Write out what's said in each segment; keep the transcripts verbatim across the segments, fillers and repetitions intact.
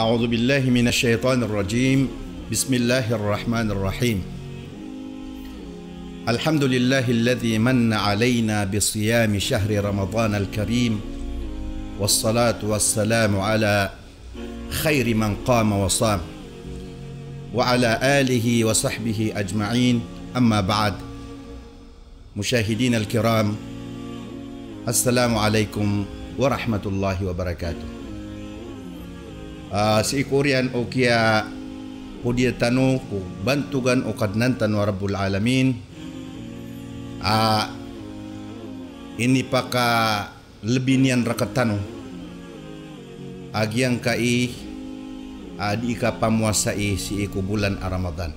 أعوذ بالله من الشيطان الرجيم. بسم الله الرحمن الرحيم. الحمد لله الذي من علينا بصيام شهر رمضان الكريم، والصلاة والسلام على خير من قام وصام، وعلى آله وصحبه أجمعين، أما بعد. Mushahidin al-kiram, assalamu alaikum warahmatullahi wabarakatuh. Ah, sii ko oriyan o kiyapodiya tano ko bantogan o Kadnan tano a Rabbul Alamin, ah, inipakalebi niyan rektano a giyangkai a dii kapamowasai sii ko bolan a Ramadan.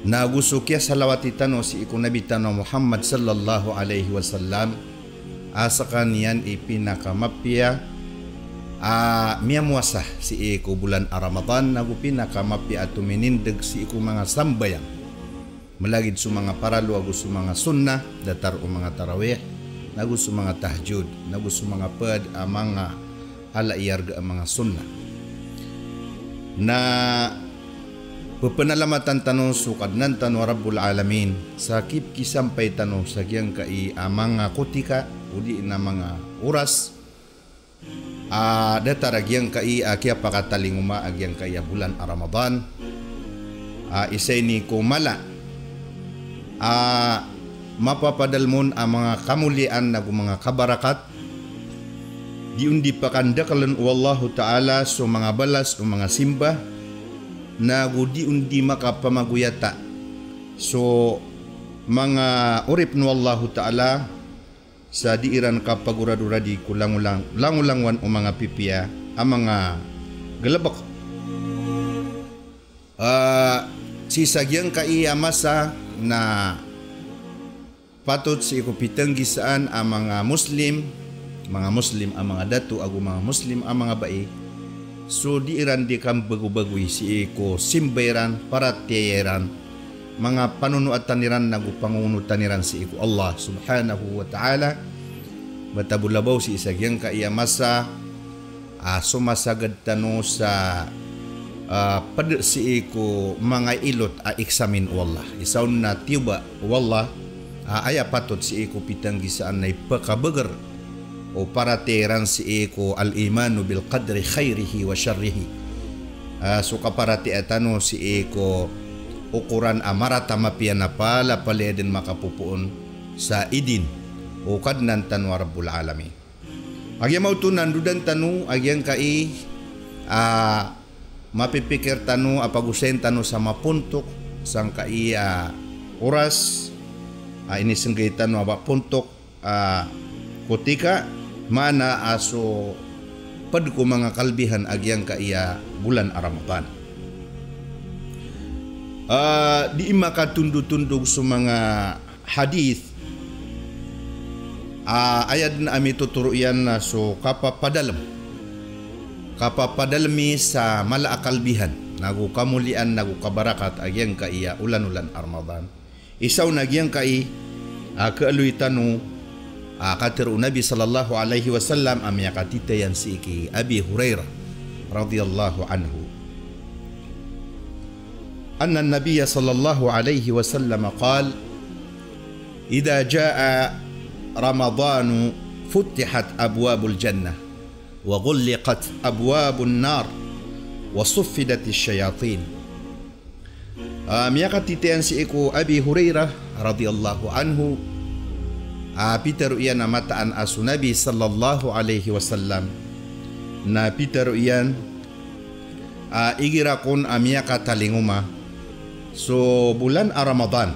Na go so kiyasalawati tano sii ko Nabi tano a Muhammad sallallahu alaihi wasallam, a sekaniyan i pinakamapiya a miyamowasa sii ko bolan a Ramadan, na go pinakamapiya a tominindeg sii ko manga sambayang, malagid so manga paralo ago so manga sunnah, datar o manga tarawih, na go so manga tahajjud, na go so manga ped a manga ala i arga a manga sunnah. Na pepenalamatan tano so Kadnan tano a Rabbul Alamin sa kipkisampay tano sa giyangkai a manga kotika, odi na manga oras, a datar a giyangkai a kiyapakatalingoma a giyangkai a bolan a Ramadan. A isa ini ko mala a mapapadalem on a manga kamoliyaan na go manga kabarakat. Di on di pakandakelen o Allahu Ta'ala so manga balas o manga simba, na go di on di makapamagoyata so manga oripen o Allahu Ta'ala sa dii iran kapagoradoradi ko langolang-, langolangowan o manga pipiya a manga galebek. Ah, sii sa giyangkai a masa na patot sii ko pitenggisaan a manga Muslim, manga Muslim a manga dato ago manga Muslim a manga bai, so dii iran di kambagobagoy sii ko simba iran, paratiyaya iran, manga panonoatan iran na go pangongonotan iran sii ko Allah Subhanahu wa Ta'ala. Bata bo labaw sii sa giyangkai a masa a somasagad tano sa, ah, ped sii ko manga ilot a iksamin o Allah. Isa on na tiyoba o Allah, ah, aya patot sii ko pitenggisaan na ipakabeger o paratiyaya iran sii ko al-imanu bil qadri khairihi wa sharrihi. Ah, so kaparatiyaya tano sii ko okoran a marata mapiya na palapalaya den makapopoon sa idin o Kadnan tano a Rabbul Alamin. A giyamaoto na ndodan tano a giyangkai a mapipikir tano a pagosayin tano sa mapontok sangkai a oras a inisenggay tano a mapontok a kotika, maana a so ped ko manga kalebihan a giyangkai a bolan a Ramadan. Ah, dii makatondotondog so manga hadith a aya den a mitotoro iyan na so kapapadalem, kapapadalemi sa mala a kalebihan na go kamoliyaan na go kabarakat a giyangkai a olanolan a Ramadan. Isa on a giyangkai a kaaloy tano a katero o Nabi sallallahu alaihi wasallam a miyakatitayan sii ki Abi Hurairah radhiyallahu anhu. Anna an-nabiyya sallallahu alaihi wasallam qal, "Idha jaa Ramadanu futtihat abwabul jannah, wa ghulliqat abwabun nar, wa suffidatish shayatin." Ah, miyakatitayan sii ko Abi Hurairah radhiyallahu anhu, a pitero iyan a mataan a so Nabi sallallahu alaihi wasallam na pitero iyan a igira kon a miyakatalingoma so bolan a Ramadan,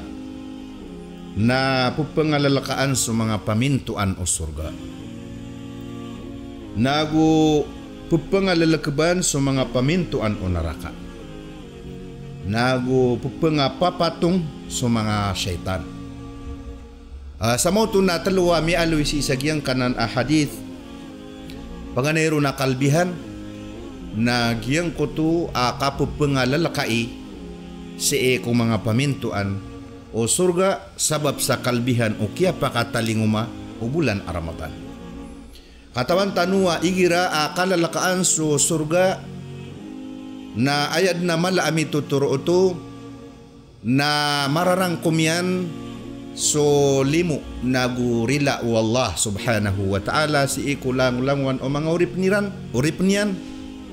na pepengalelekaan so manga pamintoan o sorga, na go pepengalelekeban so manga pamintoan o naraka, na go pepengapapatong so manga shaytan. Ah, sa maoto na telo a miyaaloy sii sa giyangkanan a hadith. Paganay ron a kalebihan na giyangkoto a kapepengalelekai sii ko manga pamintoan o sorga sabap sa kalebihan o kiyapakatalingoma o bolan a Ramadan. Katawan tano a igira a kalalakaan so sorga na aya dn a mala a mitotoro oto na mararangkom iyan so limo nago rila o Allah subhanahu wa ta'ala sii ko langolangowan o manga oripn iran, oripn iyan,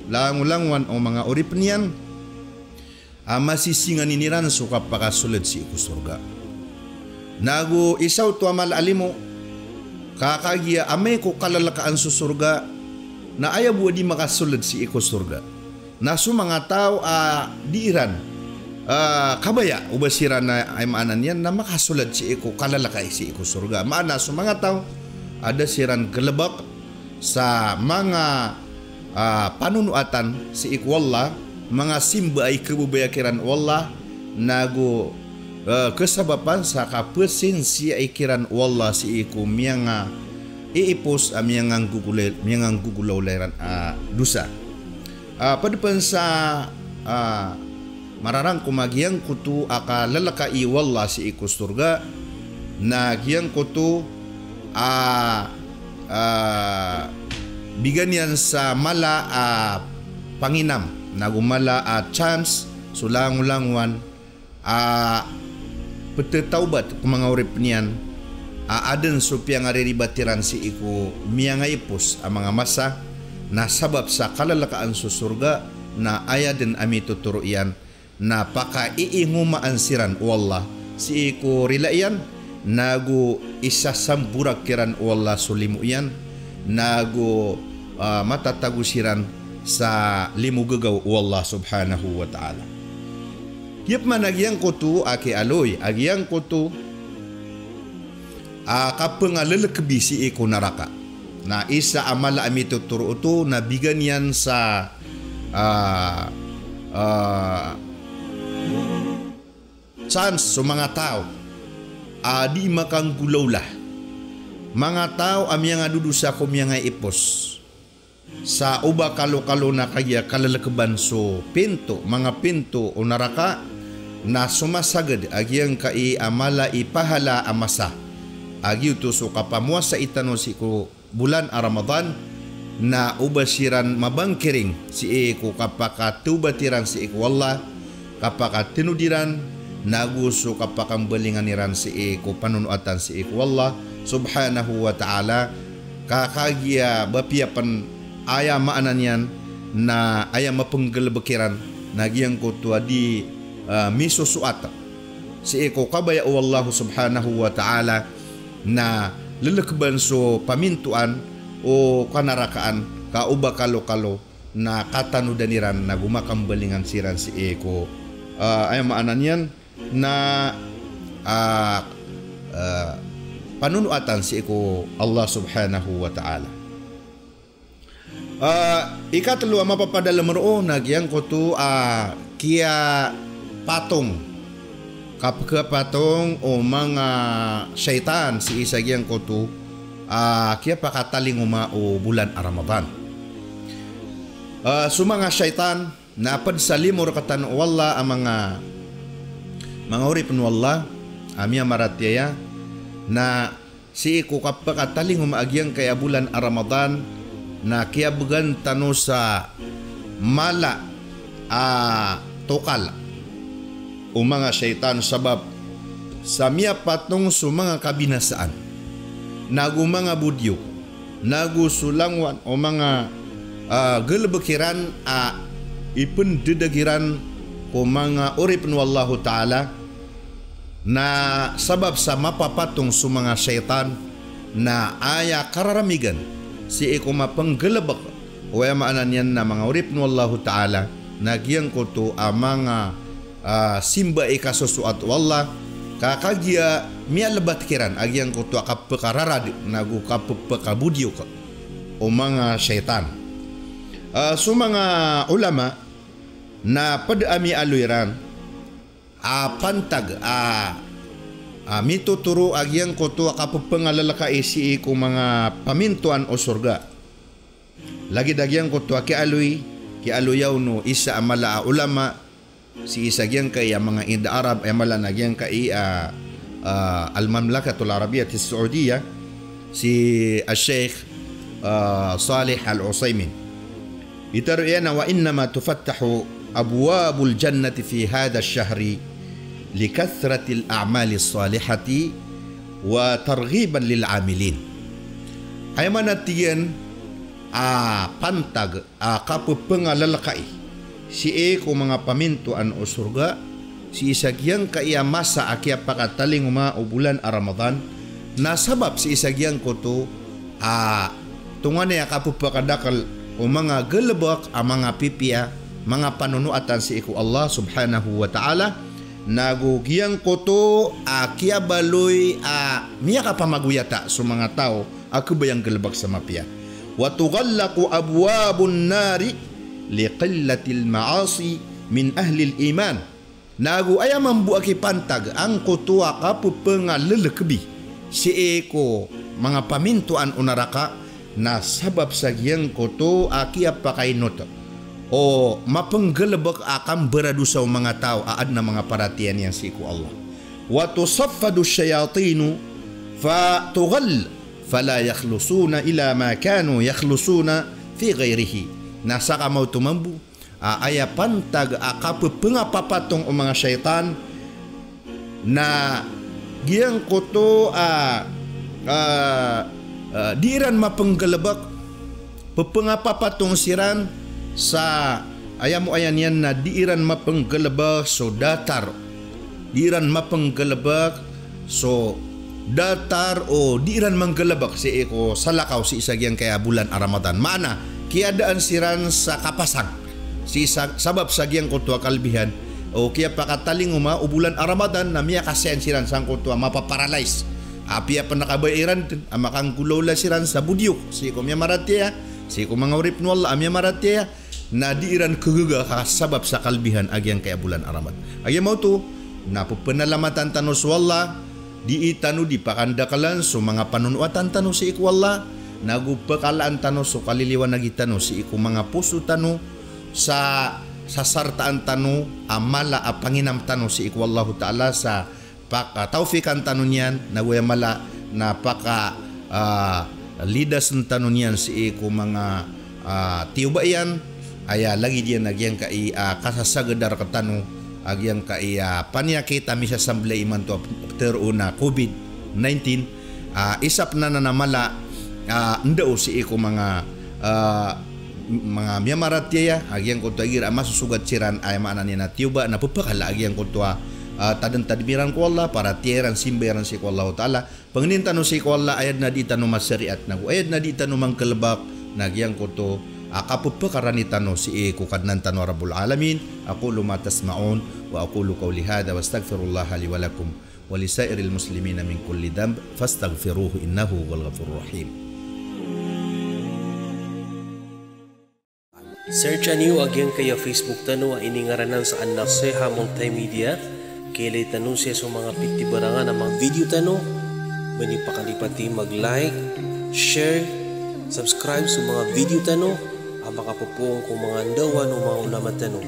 langolangowan o manga oripn iyan, a masisinganin iran so kapakasold sii ko sorga. Nago isa oto a mala a limo, ka kagiya amay ko kalalakaan so sorga, na aya bo a di makasold sii ko sorga na so manga taw a di iran, ah, kabaya o ba siran na, aya maana niyan na makasold sii ko kalalakai sii ko sorga. Maana so manga taw a da siran galbk sa manga, ah, panonoatan sii ko Allah, manga simba a ikhababaya kiran o Allah, nago, eh, kasabapan sa kapasensiyai kiran o Allah sii ko miyanga iipos a miyanganggogolay, miyanganggogolawla iran a dosa. Ah, pd pn sa, ah, mararangkom a giyangkoto a kalalakai o Allah sii ko sorga, na giyangkoto a, ah, bigan iyan sa mala a panginam, nago mala a chance so langolangowan a pthatawbat ko manga oripn iyan a adn so piyangariribat iran sii ko miyangaipos a manga masa, na sabap sa kalalakaan so sorga, na aya dn a mitotoro iyan na pakaiingomaan siran o Allah sii ko rila iyan, nago isasamborak kiran o Allah so limo iyan, nago, ah, matatago siran sa limo gagaw o Allah subhanahu wa ta'ala. Giya pman a giyangkoto a kiyaaloy a giyangkoto a kapngalalkbi sii ko naraka. Na isa a mala a mitotoro oto na bigan iyan sa, ah, ah, chance so manga taw a di makanggolawla, manga taw a miyangadodosa ko miyangaipos. Sa o ba kalokalo na kagiya kalalkban so pinto, manga pinto o naraka, na somasagad a giyangkai a mala i pahala a masa a giyoto so kapamowasai tano sii ko bolan a Ramadan, na o ba siran mabangkiring sii ko kapakatawbat iran sii ko Allah, kapakatnod iran, nago so kapakambalingan iran sii ko panonoatan sii ko Allah subhanahu wa ta'ala, ka kagiya ba piya pn aya maana niyan na aya mapnggalbk iran na giyangkoto a di, ah, misosoat sii ko kabaya o Allah subhanahu wa ta'ala, na llkban so pamintoan o kanarakaan, ka o ba kalokalo na katanodan iran nago makambalingan siran sii ko, ah, aya maana niyan na, ah, ah, panonoatan sii ko Allah subhanahu wa ta'ala. Ah, ikatlo a mapapadalm roo na giyangkoto a kiyapatong, kapkhapatong o manga shaytan sii sa giyangkoto a kiyapakatalingoma o bolan a Ramadan. Ah, so manga shaytan na pd sa limo rktano o Allah a manga, manga oripn o Allah a miyamaratiyaya, na sii ko kapakatalingoma a giyangkai a bolan a Ramadan, na kiyabgan tano sa mala a tokal o manga shaytan, sabap sa miyapatong so manga kabinasaan, nago manga bodiyok, nago so langowan o manga, ah, galbk iran a ipnddag iran ko manga oripn o Allahu Ta'ala, na sabap sa mapapatong so manga shaytan, na aya kararamigan sii ko mapnggalbk o aya maana niyan na manga oripn o Allahu Ta'ala, na giyangkoto a manga, ah, simba i kasosoat o Allah, ka kagiya miyalbat kiran a giyangkoto a kapkararad nago kapphakabodiyok o manga shaytan. Ah, so manga ulama na pd a miyaaloy iran a pantag a, a mitotoro a giyangkoto a kapphanglalkai sii ko manga pamintoan o sorga. Lagid a giyangkoto a kiyaaloy, kiyaaloy aw o isa a mala a ulama sii sa giyangkai a manga India Arab, aya mala na giyangkai a, a, Al-Mamlakatul Arabiyyah As-Saudiyah, si Al-Sheikh, ah, Salih Al-Uthaymin. Itharo iyan a, "Wa innama tufattahu abwabul jannati fi hadha ash-shahri li kathratil a'malis salihati wa targhiban lil 'amilin." Aya maana, tig iyan, a pantag a kapphangalalakai sii ko manga pamintoan o sorga, sii sa giyangkaya masa a kiyapakatalingoma o bolan a Ramadan, na sabap sii sa giyangkoto a tonganay a kappakadakel o manga galebek a manga pipiya, manga panonoatan sii ko Allah Subhanahu wa Ta'ala, nago giyangkoto a kiyabaloy a miyakapamagoyata so manga taw a khabayang galebek sa mapiya. "Wa tughallaqu abwabun nari li qillatil ma'asi min ahlil iman." Nago aya mambo a kipantag angkoto a kapphangalalakebi sii ko manga pamintoan o naraka, na sabap sa giyangkoto a kiyapakainot o mapenggalebek a kambaradosa o manga taw a aden a manga paratiyaya niyan sii ko Allah. "Wa tusaffadu shayatinu fa tughal fala yakhlusuna ila ma kanu yakhlusuna fi ghairihi." Na sakamaoto mambo a aya pantag a kapphangapapatonga o manga shaytan, na giyangkoto a, a, a, di iran mapenggalebek, pephangapapatonga siran sa aya mo aya niyan na di iran mapenggalebek so datar, di iran mapenggalebek so datar o di iran menggalebek sii ko salakaw sii sa giyangkaya bolan a Ramadan. Maana, kiyadaan siran sa kapasang sii sa, sabap sa giyangkoto a kalbihan o kiyapakatalingoma o bolan a Ramadan, na miyakasayan siran sangkoto a mapaparalyze. Apiya pen a kabaya iran den a makanggolawla siran sa bodiyok sii ko miyamaratiyaya, sii ko manga oripn o Allah a miyamaratiyaya, na di iran khegaga ka sabap sa kalbihan a giyangkaya bolan a Ramadan. A giyamaoto, na pepanalamatan tano so Allah, dii tano di pakandakelan so manga panonoatan tano sii ko Allah, nago pekalaan tano so kaliliwanagi tano sii ko manga poso tano, sa, sasartaan tano a mala a panginam tano sii ko Allahu Ta'ala sa pak-, ah, tawfikan tano niyan, nago aya mala na paka, ah, lidasen tano niyan sii ko manga, ah, tiyoba iyan, aya lagid iyan a giyangkai, ah, kasasagad a rektano, a giyangkai, ah, paniyakit a misasamblay imanto a ptharoon a covid nineteen, ah, isa pen anan a mala, ah, ndao sii ko manga, ah, manga miyamaratiyaya, a giyangkoto a igira a masosogat siran, aya maana niyan a tiyoba, na pepakala a giyangkoto a, ah, tadentadem iran ko Allah, paratiyaya iran, simba iran sii ko Allahu Ta'ala. Pangnin tano sii ko Allah, aya den a di tano masariat, nago aya den a di tano manggalebek, na giyangkoto a kapepakarani tano sii ko Kadnan tano a Rabbul Alamin. Aqulu ma tasma'un, wa aqulu qawli hadha, wa astaghfirullaha li wa lakum, wa li sa'iril muslimina min kulli dhanb, fastaghfiruhu innahu huwal ghafurur rahim. Search-an iyo a giyangkaya Facebook tano a iningaranan sa An-Naseha Multimedia. Kailay tano siya so manga pitibarangan a manga video tano. Ba niyo pakalipati mag-like, share, subscribe so manga video tano a makapopoon ko manga ndawan o manga ulama tano.